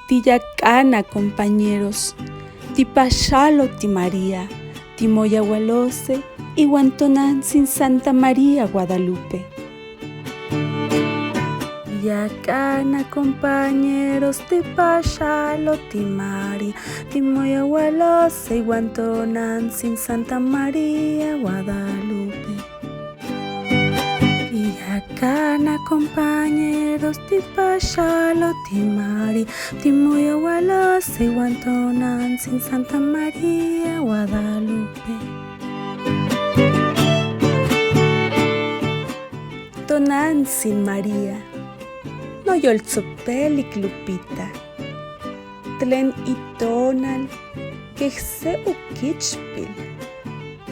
Tiyacana, compañeros, tipaxalo ti María, timoyahualose iuan tonantzin Santa María Guadalupe. Tiyacana, compañeros, tipaxalo ti María, timoyahualose iuan tonantzin Santa María Guadalupe. Tiyacana, compañeros, tipaxalo ti María, timoyahualose iuan tonantzin Santa María Guadalupe. Tonantzin María, noyoltzopelik Lupita, tlen itonal quej se oquichpil,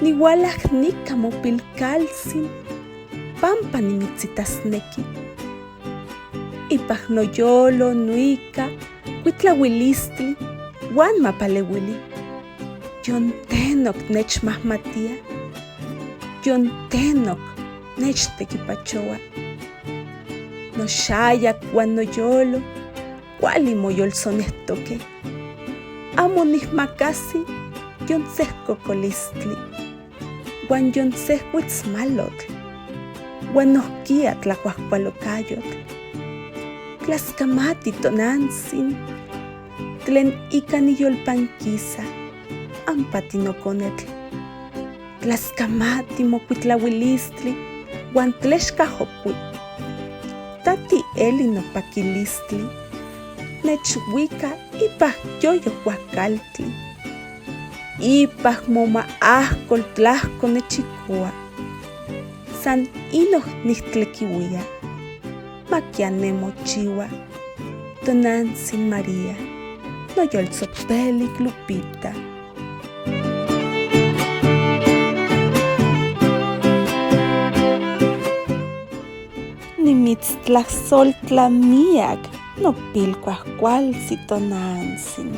nihualaj nica mopilcaltzin pampa nimitzitasnequi. Ipaj noyolo nuica cuitlahuilistli huan mapaleuili. Yon tenoc nechmahmatia, yon tenoc nechtequipachoa. Noxayac huan noyolo cuali moyolsonehtoque. Amo nihmacasi yon sehcocolistli huan yon sehhuitzmalotl huan nohquia tlacuajcualocayotl. Tlascamati tonantzin, tlen ica niyolpanquisa, ampa tinoconetl. Tlascamati mocuitlahuilistli huan tlexca jocui. Ta tieli nopaquilistli, nechhuica ipaj yoyo huacaltli. Ipaj momaahcol tlahco nechicoa. San inoh nihtlequihuia, maquia nemochiua. Tonantzin María, noyoltzopelik Lupita. Nimitztlahzoltla miac nopilcuajcualtzi tonantzin.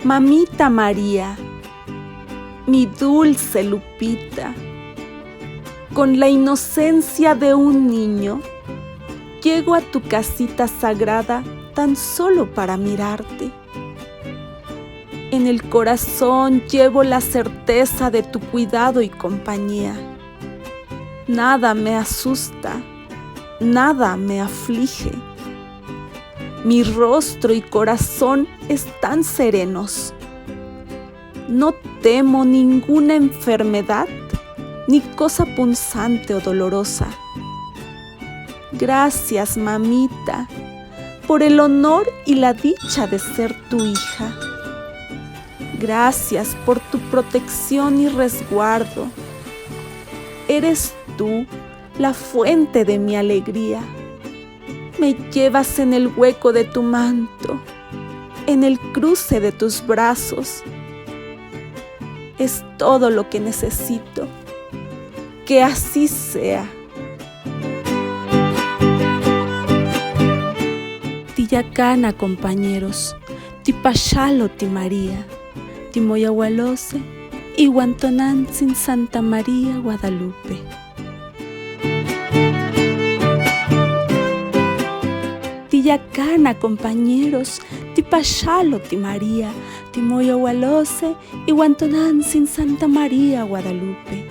Mamita María, mi dulce Lupita, con la inocencia de un niño, llego a tu casita sagrada tan solo para mirarte. En el corazón llevo la certeza de tu cuidado y compañía. Nada me asusta, nada me aflige. Mi rostro y corazón están serenos. No temo ninguna enfermedad ni cosa punzante o dolorosa. Gracias, mamita, por el honor y la dicha de ser tu hija. Gracias por tu protección y resguardo. Eres tú la fuente de mi alegría. Me llevas en el hueco de tu manto, en el cruce de tus brazos. Es todo lo que necesito. Que así sea. Tiyacana, compañeros, tipaxalo ti María, timoyahualose, iuan tonantzin Santa María Guadalupe. Tiyacana, compañeros, tipaxalo ti María, timoyahualose, iuan tonantzin Santa María Guadalupe.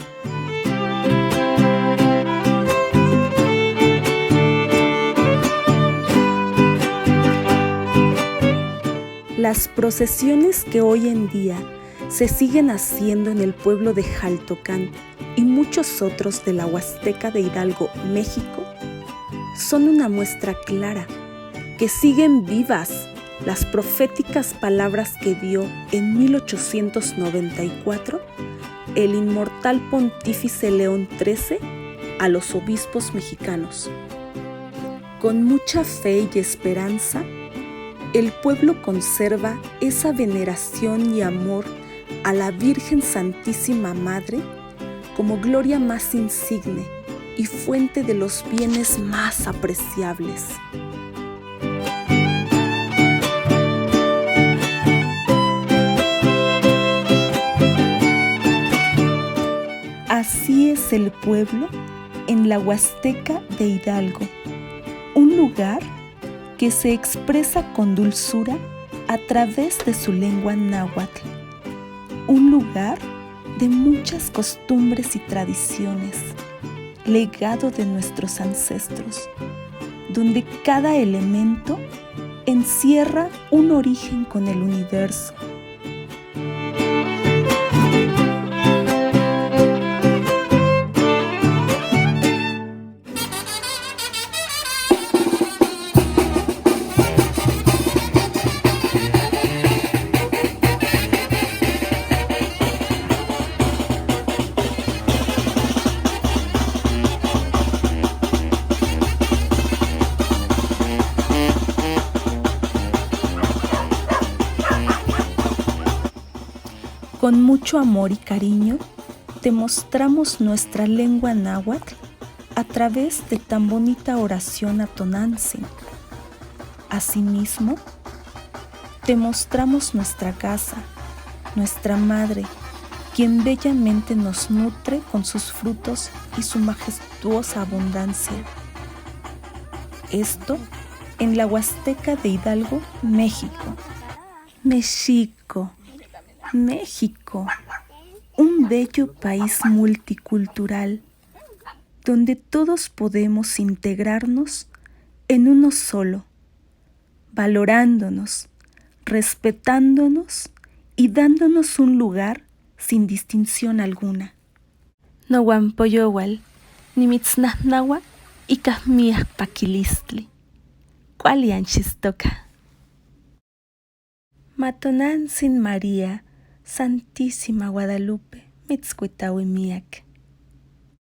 Las procesiones que hoy en día se siguen haciendo en el pueblo de Jaltocán y muchos otros de la Huasteca de Hidalgo, México, son una muestra clara que siguen vivas las proféticas palabras que dio en 1894 el inmortal pontífice León XIII a los obispos mexicanos. Con mucha fe y esperanza, el pueblo conserva esa veneración y amor a la Virgen Santísima Madre como gloria más insigne y fuente de los bienes más apreciables. es el pueblo en la Huasteca de Hidalgo, un lugar que se expresa con dulzura a través de su lengua náhuatl, un lugar de muchas costumbres y tradiciones, legado de nuestros ancestros, donde cada elemento encierra un origen con el universo. Con mucho amor y cariño, te mostramos nuestra lengua náhuatl a través de tan bonita oración a Tonantzin. Asimismo, te mostramos nuestra casa, nuestra madre, quien bellamente nos nutre con sus frutos y su majestuosa abundancia. Esto en la Huasteca de Hidalgo, México. México. México, un bello país multicultural donde todos podemos integrarnos en uno solo, valorándonos, respetándonos y dándonos un lugar sin distinción alguna. Nohuampoyohual, nimitznahnahua ica miac paquilistli. Cuali anchistoca. Matonantzin María, Santísima Guadalupe, mitzcuitahui miac.